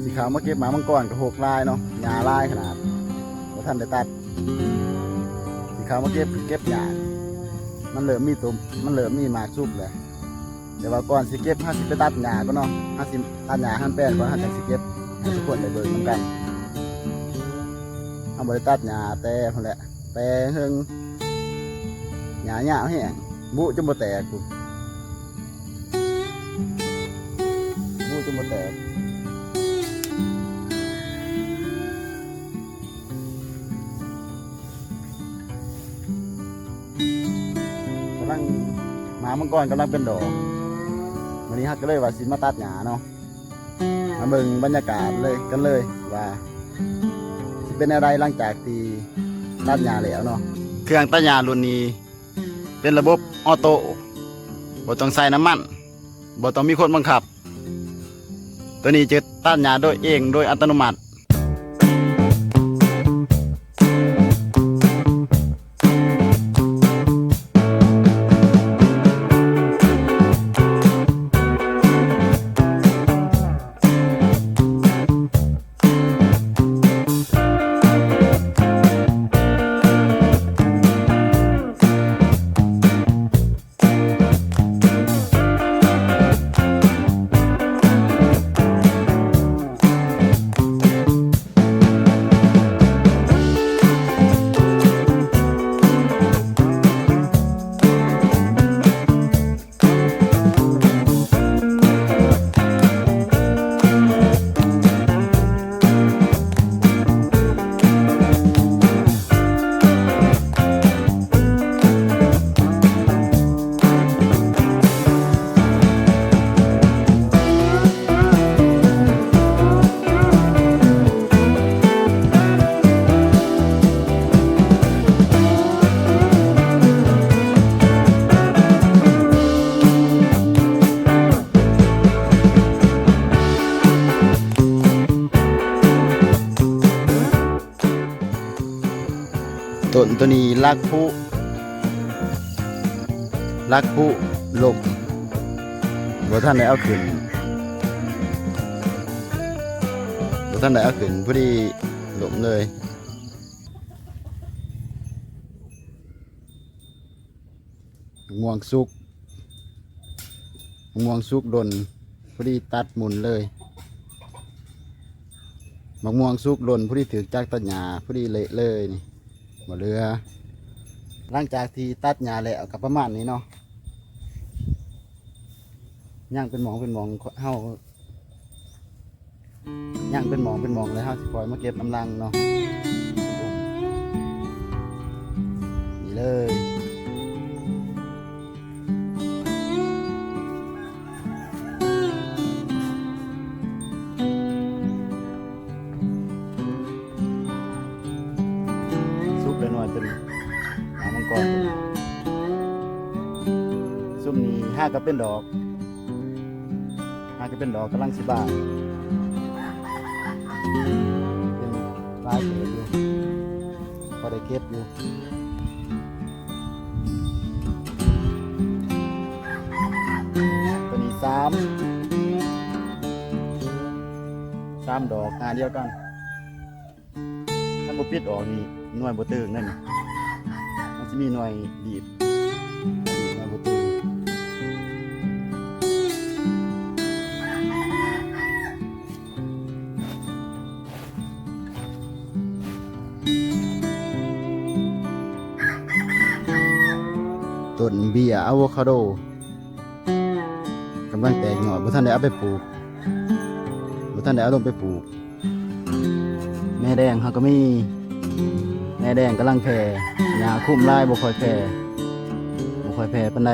ຊິເຂົ້າມາເກັບໝາກມັງກອນກໍຮົກຫຼາຍເນາະ ຫຍ້າຫຼາຍຂະໜາດ ບໍ່ທັນໄດ້ຕັດ. ຊິເຂົ້າມາເກັບ ເກັບຫຍ້າ ມັນເລີ່ມມີຕົ້ນ ມັນເລີ່ມມີໝາກສຸກແລ້ວ. ແຕ່ວ່າກ່ອນຊິເກັບ ເຮົາຊິໄປຕັດຫຍ້າກ່ອນເນາະ. ເຮົາຊິຕັດຫຍ້າໃຫ້ມັນແປນກ່ອນ ເຮົາຈັ່ງຊິເກັບໃຫ້ທຸກຄົນໄດ້ເບິ່ງນຳກັນ. ເຮົາບໍ່ໄດ້ຕັດຫຍ້າແຕ່ພຸ້ນແຫຼະ ແຕ່ເຫິງ ຫຍ້າຍາວແຮງ ບຸຈົນບໍ່ແຕກພຸ້ນ ບຸຈົນບໍ່ແຕກ. ກຳລັງ ໝາກມັງກອນກຳລັງເປັນດອກ. ມື້ນີ້ເຮົາກໍເລີຍວ່າຊິມາຕັດຫຍ້າເນາະ. ມາເບິ່ງບັນຍາກາດເລີຍ ກັນເລີຍວ່າຊິເປັນແນວໃດຫຼັງຈາກທີ່ຕັດຫຍ້າແລ້ວເນາະ. ເຄື່ອງຕັດຫຍ້າລຸ້ນນີ້ເປັນລະບົບອໍໂຕ້ ບໍ່ຕ້ອງໃຊ້ນ້ຳມັນ ບໍ່ຕ້ອງມີຄົນບັງຄັບ. ໂຕນີ້ຈະຕັດຫຍ້າໂດຍເອງໂດຍອັດຕະໂນມັດ. ຕົ້ນໂຕນີ້ຫຼັກຜຸ ຫຼັກຜຸລົ້ມ ບໍ່ທັນໄດ້ເອົາຂຶ້ນ ບໍ່ທັນໄດ້ເອົາຂຶ້ນ ພໍດີລົ້ມເລີຍ. ໝາກມ່ວງສຸກ ໝາກມ່ວງສຸກຫຼົ່ນ ພໍດີຕັດໝຸ່ນເລີຍ. ໝາກມ່ວງສຸກຫຼົ່ນ ພໍດີຖືກຈັກຕັດຫຍ້າ ພໍດີເລະເລີຍນີ້ ບໍ່ເຫຼືອ. ຫຼັງຈາກທີ່ຕັດຫຍ້າແລ້ວກໍປະມານນີ້ເນາະ ຍັງເປັນໝ່ອງເປັນໝ່ອງ ເຮົາ ຍັງເປັນໝ່ອງເປັນໝ່ອງ ແລ້ວເຮົາຊິຄ່ອຍມາເກັບນຳຫຼັງເນາະ. ນີ້ເລີຍ ສຸກເລັກນ້ອຍເປັນໝາກມັງກອນ ຊຸມນີ້ຫາກະເປັນດອກ ຫາກະເປັນດອກ ກຳລັງຊິບານ ເປັນຫຼາຍເຕີບຢູ່ ພໍໄດ້ເກັບຢູ່. ໂຕນີ້ສາມ ສາມດອກ ໜ້າດຽວກັນ. ຄັນບໍ່ປິດອອກນີ້ ໜ່ວຍບໍ່ເຕີງເດ້ນີ້ ມັນຊິມີໜ່ວຍດີດ ໜ່ວຍບໍ່ເຕີງ. ຕົ້ນເບ້ຍອາໂວຄາໂດ ກຳລັງແຕກຍອດ ບໍ່ທັນໄດ້ເອົາໄປປູກ ບໍ່ທັນໄດ້ເອົາລົງໄປປູກ. ແໝແດງເຮົາກໍມີ ແໝແດງກຳລັງແຜ່ ຫຍ້າຄຸມຫຼາຍ ບໍ່ຄ່ອຍແຜ່ ບໍ່ຄ່ອຍແຜ່ປານໃດ.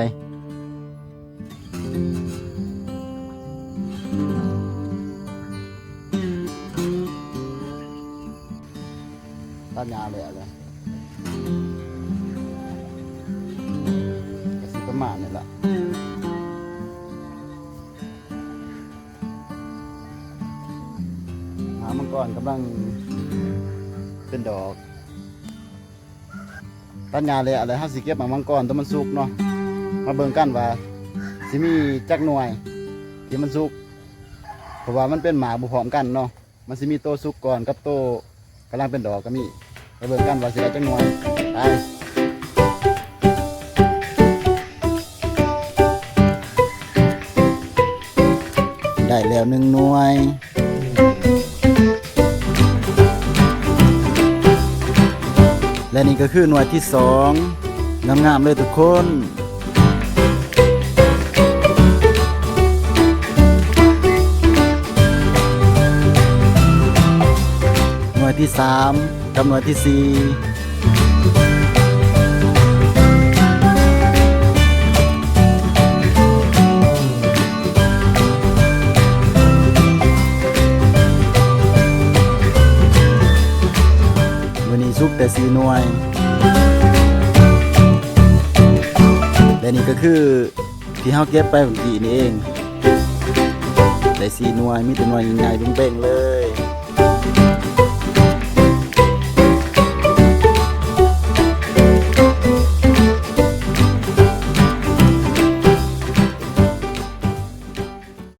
ຕັດຫຍ້າແລ້ວແຫຼະ ກະຊິປະມານນີ້ລະ. ໝາກມັງກອນກຳລັງເປັນດອກ. ຕັດຫຍ້າແລ້ວ ແລ້ວເຮົາຊິເກັບໝາກມັງກອນໂຕມັນສຸກເນາະ ມາເບິ່ງກັນວ່າຊິມີຈັກໜ່ວຍທີ່ມັນສຸກ ເພາະວ່າມັນເປັນໝາກບໍ່ພ້ອມກັນເນາະ. ມັນຊິມີໂຕສຸກກ່ອນກັບໂຕກຳລັງເປັນດອກກະມີ. ໄປເບິ່ງກັນວ່າຊິໄດ້ຈັກໜ່ວຍ. ໄປ. ໄດ້ແລ້ວໜຶ່ງໜ່ວຍ ແລະນີ້ກະຄືໜ່ວຍທີສອງ ງາມໆເລີຍທຸກຄົນ. ໜ່ວຍທີສາມກັບໜ່ວຍທີສີ່ ມື້ນີ້ສຸກແຕ່ສີ່ໜ່ວຍ ແລະນີ້ກະຄືທີ່ເຮົາເກັບໄປມື້ກີ້ນີ້ເອງ ໄດ້ສີ່ໜ່ວຍ ມີແຕ່ໜ່ວຍໃຫຍ່ໆເບັ້ງໆເລີຍ.